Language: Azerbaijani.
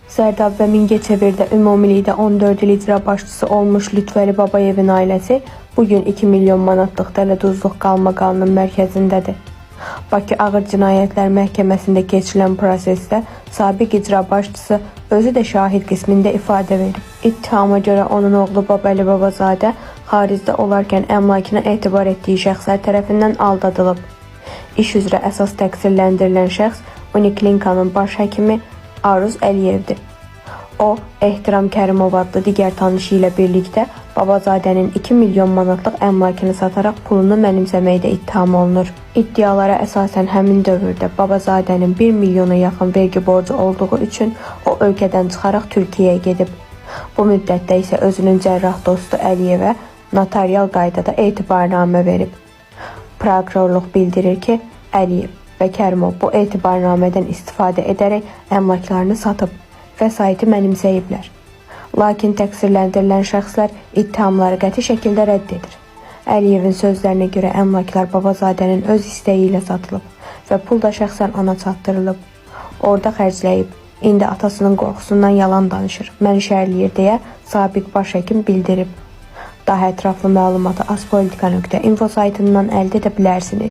Zərdab və Mingəçevirdə ümumilikdə 14 il icra başçısı olmuş Lütfəli Babayevin ailəsi bu gün 2 milyon manatlıq dələduzluq qalmaqalının mərkəzindədir. Bakı Ağır Cinayətlər Məhkəməsində keçirilən prosesdə sabiq icra başçısı özü də şahid qismində ifadə verib. İttihama görə onun oğlu Babəli Babazadə xaricdə olarkən əmlakına etibar etdiyi şəxslər tərəfindən aldadılıb. İş üzrə əsas təqsirləndirilən şəxs Uniklinkanın baş həkimi Aruz Əliyevdir. O, Ehtiram Kərimov adlı digər tanışı ilə birlikdə Babazadənin 2 milyon manatlıq əmlakını sataraq pulunu mənimsəməkdə ittiham olunur. İddialara əsasən həmin dövrdə Babazadənin 1 milyona yaxın vergi borcu olduğu üçün o ölkədən çıxaraq Türkiyəyə gedib. Bu müddətdə isə özünün cərrah dostu Əliyevə notarial qaydada etibarnamə verib. Prokurorluq bildirir ki, Əliyev və Kərimov bu etibarnamədən istifadə edərək əmlaklarını satıb, vəsaiti mənimsəyiblər. Lakin təqsirləndirilən şəxslər ittihamları qəti şəkildə rədd edir. Əliyevin sözlərinə görə əmlaklar Babazadənin öz istəyi ilə satılıb və pul da şəxsən ona çatdırılıb. Orada xərcləyib. İndi atasının qorxusundan yalan danışır, məni şərləyir deyə sabiq baş həkim bildirib. Daha ətraflı məlumatı azpolitika.info saytından əldə edə bilərsiniz.